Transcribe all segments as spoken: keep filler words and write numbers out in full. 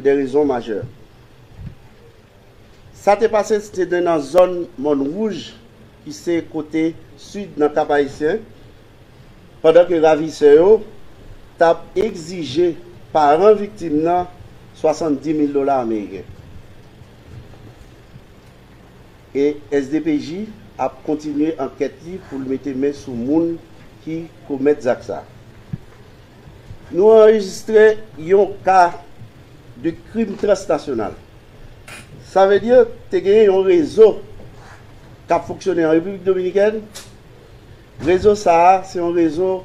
des raisons majeures. Sa te pase, se te nan zòn Mòn Wouj, ki se kote sid nan Kap Ayisyen, pandan ke ravisè yo t ap egzije paran viktim nan swasanndis mil dola ameriken. E S D P J ap kontinye ankèt li pou l mete men sou moun ki komèt zak sa. Nou anrejistre yon ka de krim transnasyonal. Sa vle di, te genyen yon rezo k ap fonksyone an Repiblik Dominikèn. Rezo sa a, se yon rezo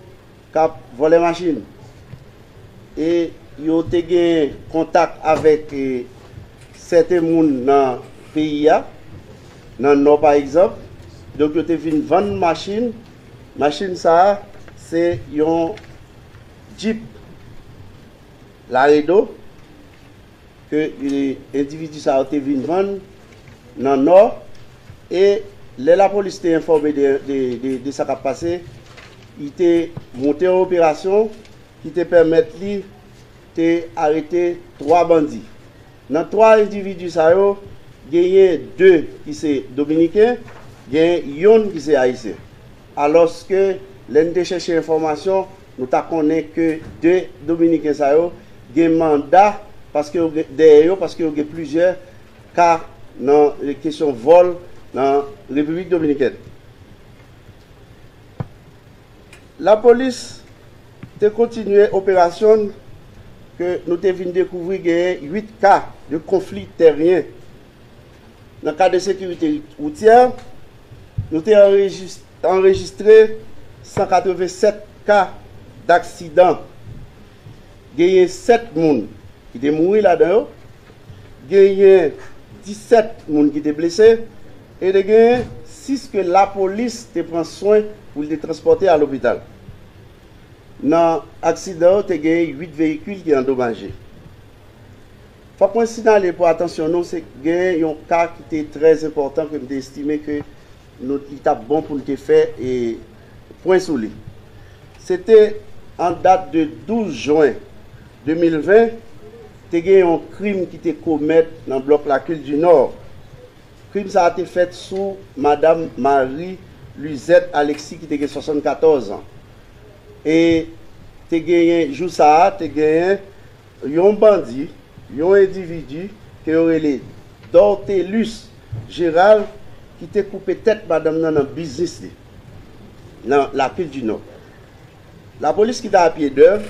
k ap vòlè machin. E yo te gen kontak avèk, e, sèten moun nan peyi a, nan Nò pa egzanp. Donk, yo te vin vann machin. Machin sa a, se yon Jeep Laredo ke, e, endividi sa yo te vin vann nan Nò. E lè lapolis te enfòme de, de, de, de sa k ap pase, li te monte yon operasyon ki te pèmèt li te arete twa bandi. Nan twa endividi sa yo, genyen de ki se dominiken, genyen yonn ki se ayisyen. Alòske, lè n te chèche enfòmasyon, nou ta konnen ke de dominiken sa yo gen manda, paske yo gen, dèyè yo, paske yo gen plizyè ka nan, e, kesyon vòl nan Repiblik Dominikèn. Lapolis te kontinye operasyon l, ke nou te vin dekouvri genyen uit ka de konfli tèryen. Nan kad de sekirite woutyè, nou te anrejis-, anrejistre san katreven sèt ka daksidan. Genyen sèt moun ki te mouri ladan yo, genyen disèt moun ki te blese, e te genyen sis ke lapolis te pran swen pou l te transpòte a lopital. Nan aksidan yo, te genyen uit veyikil ki andomaje. Fòk mwen siyale pou atansyon nou, se genyen yon ka ki te trè enpòtan ke m te estime ke nou, li t ap bon pou n te fè, e, pwen sou li. Se te an dat de douz jen de mil ven, te gen yon krim ki te komèt nan blòk Lakil di Nò. Krim sa a te fèt sou madanm Marie Luzette Alexis ki te gen swasannkatòz an. E te genyen, jou sa a, te genyen yon bandi, yon endividi ke yo rele Dortelus Gérald, ki te koupe tèt madanm nan nan biznis li, nan Lakil di Nò. Lapolis ki te a pye dèv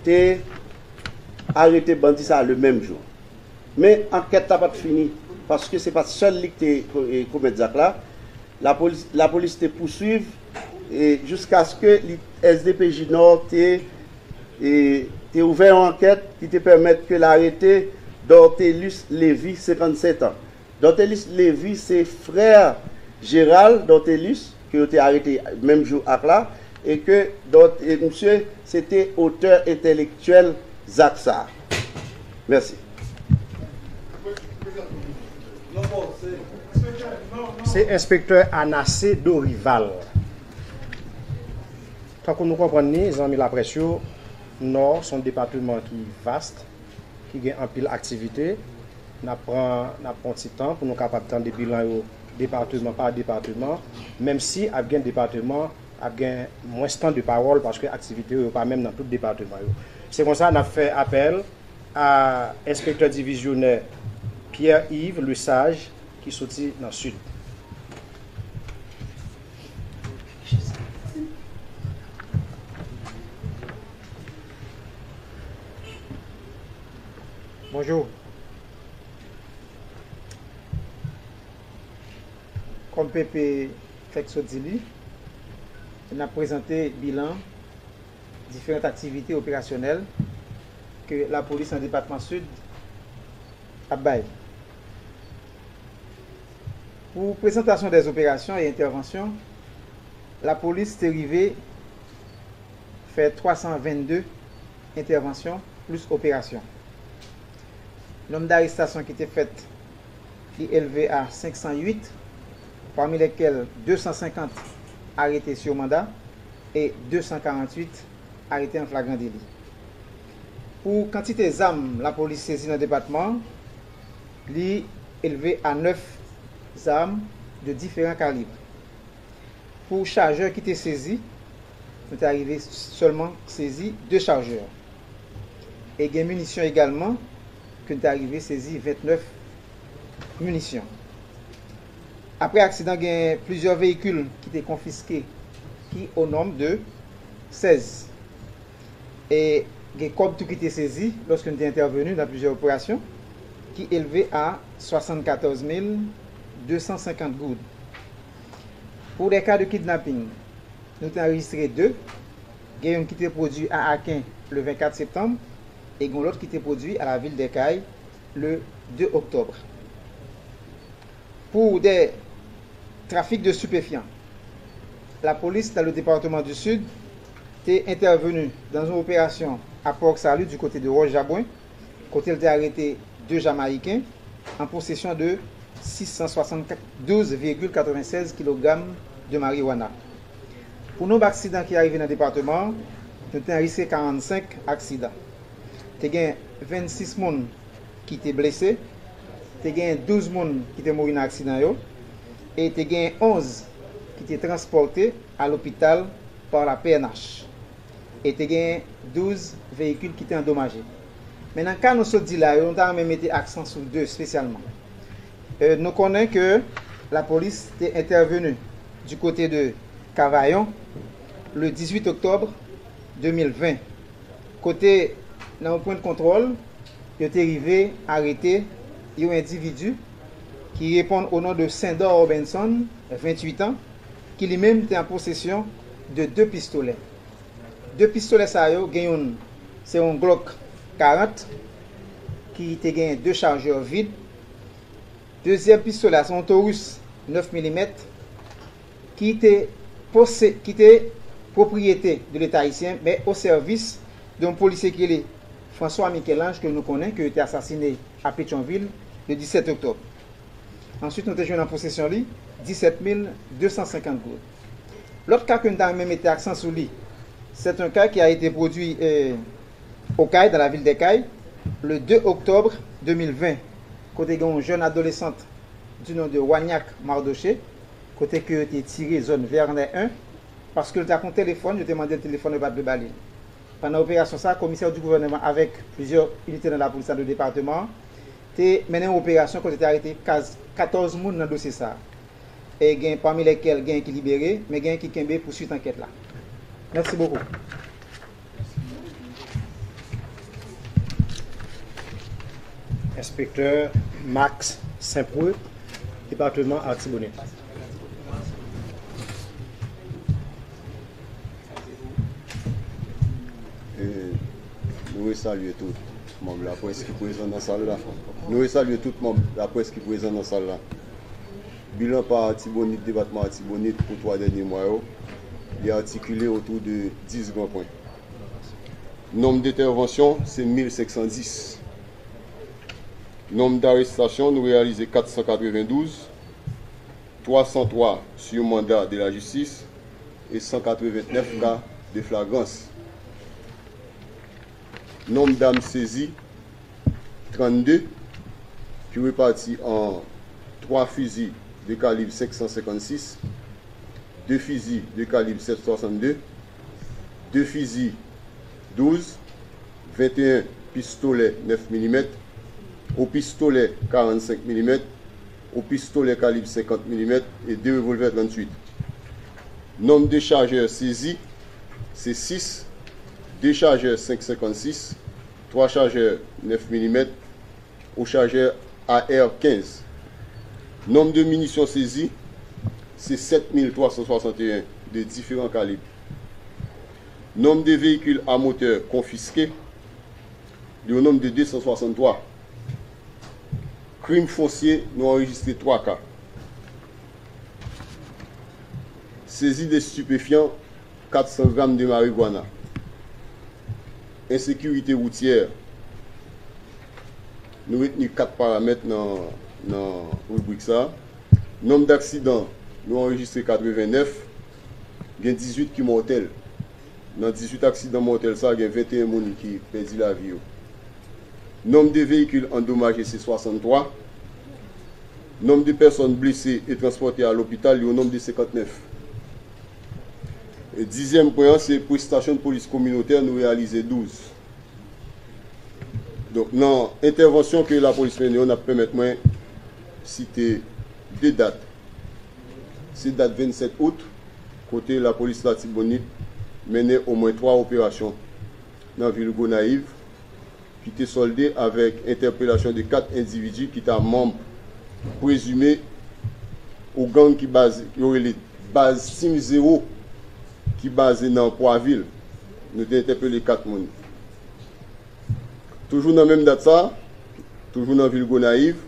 te arete bandi sa a le menm jou. Men ankèt la pa t fini, paske se pa t sèl li ki te ko-, e, komèt zak la. Lapolis, lapolis te pouswiv, e, jiskaske li, S D P J Nò te, e, te ouvè yon ankèt ki te pèmèt ke l arete Dortelus Lévy, senkannsèt an. Dortelus Lévy se frè Gérald Dortelus, ke yo te arete menm jou ak la, e ke Dort-, e misye se te otè entèlektyèl zak sa a. Mèsi. Se enspektè Anacé Dorival. Tankou nou konprann li, zanmi laprès yo, Nò se yon depatman ki vast, ki gen anpil aktivite. N ap pran, n ap pran ti tan pou nou kapab tande bilan yo depatman pa depatman, menm si ap gen depatman, ap gen mwens tan de pawòl, paske aktivite yo, yo pa menm nan tout depatman yo. Se konsa, n ap fè apèl a enspektè divizyonè Pierre Yves Lesage, ki soti nan Sid. Bonjou. Kòm Pepe fèk sot di li, n ap prezante bilan diferan aktivite operasyonèl ke lapolis nan depatman Sid ap bay. Pou prezantasyon dè operasyon e entèvansyon, lapolis te rive fè twa san vennde entèvansyon plis operasyon. Nonb darestasyon ki te fèt, li elve a senk san uit, pami lèkèl de san senkant arete sou manda e de san karanntuit arete an flagrant délit. Pou kantite zam lapolis sezi nan depatman an, li elve a nèf zam de diferan kalib. Pou chajè ki te sezi, nou te arive sèlman sezi de chajè. E gen minisyon egalman, ke nou te arive sezi vennèf minisyon. Apre aksidan, gen plizyè veyikil ki te konfiske, ki o nonb de sèz. E gen kòb tou ki te sezi lòske nou te entèveni nan plizyè operasyon, ki elve a swasannkatòz mil de san senkant goud. Pou de ka de kidnaping, nou te anrejistre de. Gen youn ki te pwodui a Aken le vennkat septanm e gen yon lòt ki te pwodui a lavil dè Kay le de oktòb. Pou de trafik de stipefyan, lapolis dans le département du Sud te entèveni dans yon operasyon a Port Salut du côté de Roche Jabwen, kote l te arete de Jamayiken an posesyon de sis san swasanndouz vigil katrevennsèz kilogram de marijuana. Pou nonb aksidan ki arive nan depatman an, nou te anrejistre karannsenk aksidan. Te gen vennsis moun ki te blese, te gen douz moun ki te mouri nan aksidan yo, e te gen onz ki te transpòte a lopital pa la P N H. E te gen douz veyikil ki te andomaje. Men nan ka nou sot di la yo, nou ta renmen mete aksan sou de espesyalman. E, nou konnen ke lapolis te entèveni du kote de Kavayon le dizuit oktòb de mil ven, kote nan yon pwen de kontwòl, yo te rive arete yon endividi ki reponn o non de Sendor Robenson, venntuit an, ki li menm te an posesyon de de pistolè. De pistolè sa yo, gen youn, se yon Glock karant, ki te gen de chajè vid. Dezyèm pistolè a, se yon Taurus nèf milimèt, ki te pose-, ki te pwopriyete de Leta ayisyen, men o sèvis de yon polisye ki rele François Michel-Ange, ke nou konnen, ke te asasine a Petyonvil le disèt oktòb. Answit, nou te jwenn an posesyon li disèt mil de san senkant goud. Lòt ka ke nou ta renmen mete aksan sou li, c'est un cas qui a été produit, euh, au Cay, dans la ville de Cay, le de oktòb de mil ven, kote gen yon jèn adolesant du nom de Wagnac Mardoché, kote ke yo te tire zòn Vernet en, paske l t ak yon telefòn, yo te mande l telefòn, yo pa t vle ba li l. Pandan operasyon sa, komisè di gouvènman avèk plizyè inite nan lapolis nan de depatman an te mennen yon operasyon kote te arete kaz-, katòz moun nan dosye sa. E gen pami lèkèl gen ki libere, men gen ki kenbe pou swit ankèt la. Mèsi bokou. Enspektè Max Saint-Preux, depatman Artibonit. E, nou resalye tout manm laprès ki prezan nan sal la. Nou resalye tout manm laprès ki prezan nan sal la. Bilan pa Artibonit, depatman Artibonit pou twa dènye mwa yo, li atikile otou de dis gran pwen. Nonb dentèvansyon, se mil senk san dis. Nonb darestasyon, nou reyalize kat san katrevendouz, twa san twa sou manda de lajistis e san katrevennèf ka de flagrans. Nonb dam sezi, trannde, ki repati an twa fizi de kalib senk san senkannsis, de fizi de kalib sèt swasannde, de fizi douz, venteyen pistolè nèf milimèt, o pistolè karannsenk milimèt, o pistolè kalib senkant milimèt e de revòlvè tranntuit. Nonb de chajè sezi, se sis, de chajè senk senkannsis, twa chajè nèf milimèt, o chajè A R kenz. Nonb de minisyon sezi, se sèt mil twa san swasanteyen de diferan kalib. Nonb de veyikil a motè konfiske, li o nonb de de san swasanntwa. Krim fonsye, nou anrejistre twa ka. Sezi de stipefyan, kat san gram de marigwana. Ensekirite woutyè, nou retni kat paramèt nan, nan ribrik sa. Nonb daksidan, nou anrejistre katrevennèf, gen dizuit ki mòtèl. Nan dizuit aksidan mòtèl sa, gen venteyen moun ki pèdi lavi yo. Nonb de veyikil andomaje se swasanntwa. Nonb de pèsòn blese e transpòte a lopital yo nonb de senkantnèf. E dizyèm pwen an se prestasyon de polis kominotè, nou reyalize douz. Donk, nan entèvansyon ke lapolis mennen yo, n ap pèmèt mwen site de dat. Se dat vennsèt out, kote lapolis Latibonit mennen omwen twa operasyon nan vil Gonayiv, ki te sòlde avèk entèpelasyon de kat endividi ki ta manb prezime ou gang ki baze, yo rele baz Team Zero, ki baze nan Pwavil. Nou te entèpele kat moun. Toujou nan menm dat sa, toujou nan vil Gonayiv,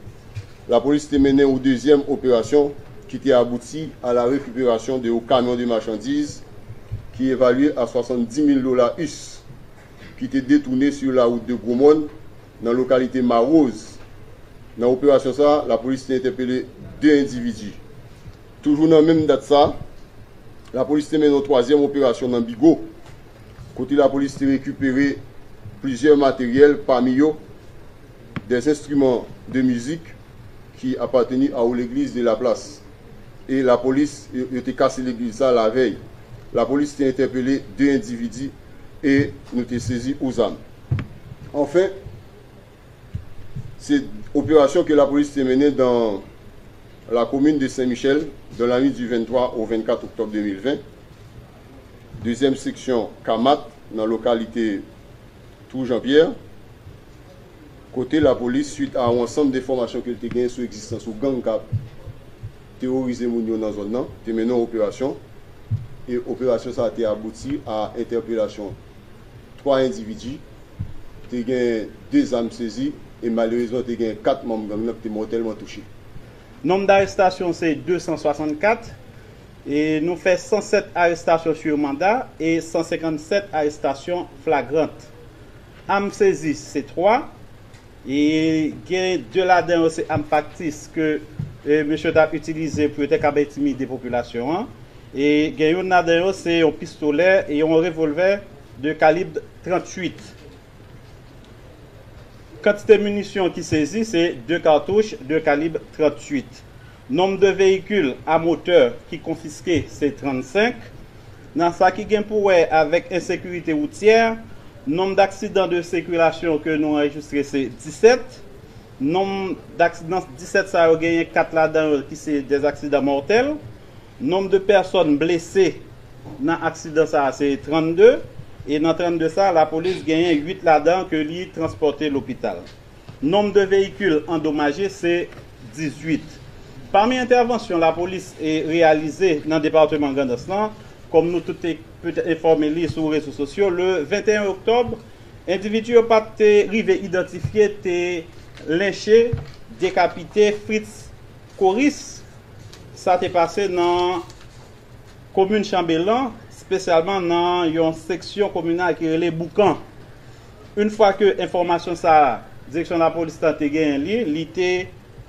lapolis te mennen yon dezyèm operasyon ki te abouti a la rekiperasyon de yon kamyon de machandiz ki evalye a swasanndis mil dola us, ki te detounen sou la wout de Gwomòn, nan lokalite Mawoz. Nan operasyon sa, lapolis te entèpele de endividi. Toujou nan menm dat sa, lapolis te mennen yon twazyèm operasyon nan Bigo, kote lapolis te rekipere plizyè materyèl, pami yo des instruments de musique qui appartenaient à l'église de la place. E lapolis, yo, yo te kase legliz sa lavèy. Lapolis te entèpele de endividi e nou te sezi yon zam. Anfen, se operasyon ke lapolis te mennen dans la commune de Saint-Michel, dans la nuit du vingt-trois au vingt-quatre octobre deux mille vingt. Dezyèm seksyon Kamat, nan lokalite Trou Jean-Pierre, kote lapolis, swit a yon ansanm de enfòmasyon ke l te genyen sou egzistans yon gang k ap teworize moun yo nan zòn nan, te mennen yon operasyon. E operasyon sa a te abouti a entèpelasyon twa endividi. Te gen de zam sezi e malerezman te gen kat manm gang nan ki te mòtèlman touche. Nonb darestasyon se de san swasannkat. E nou fè san sèt arestasyon sou manda e san senkannsèt arestasyon flagrant. Am sezi se twa. E gen de ladan yo se am faktis ke, e, mesye t ap itilize pou yo te kab entimide popilasyon an. E gen youn ladan yo se yon pistolè e yon revolvè de kalib tranntuit. Kantite minisyon ki sezi se de katouch de kalib tranntuit. Nonb de veyikil a motè ki konfiske se trannsenk. Nan sa ki gen pou wè avèk ensekirite woutyè, nonb daksidan de sikilasyon ke nou anrejistre se disèt. Nonb daksidan disèt sa yo genyen kat ladan yo ki se de aksidan mòtèl. Nonb de pèsòn blese nan aksidan sa a se trannde. E nan trannde sa, lapolis genyen uit ladan ke li transpòte lopital. Nonb de veyikil andomaje se dizuit. Pami entèvansyon lapolis e reyalize nan depatman Grandans lan, kòm nou tout te petèt enfòme li sou rezo sosyo, le venteyen oktòb, endividi yo pa t te rive idantifye te lenche, dekapite Fritz Coris. Sa te pase nan komin Chanbelan, espesyalman nan yon seksyon kominal ki rele Boukan. Yon fwa ke enfòmasyon sa a, direksyon lapolis lan te genyen li, li te,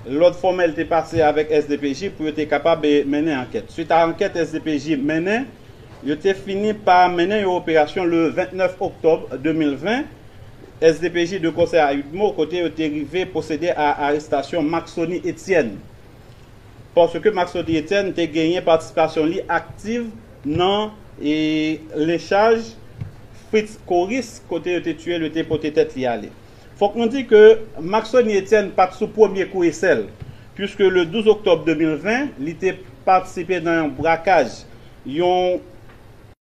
lòd fòmèl te pase avèk S D P J pou yo te kapab, e, mennen ankèt. Swit a ankèt S D P J mennen, yo te fini pa mennen yon operasyon le vennèf oktòb de mil ven, S D P J de konsè a Udmo, kote yo te rive pwosede a arestasyon Maxony Etienne. Paske Maxony Etienne te genyen patisipasyon li aktiv nan, e, lenchaj Fritz Coris, kote yo te tiye l, yo te pote tèt li ale. Fòk nou di ke Maxony Etienne pa t sou premye kou esèl, puiske le douz oktòb de mil ven, li te patisipe nan yon brakaj yon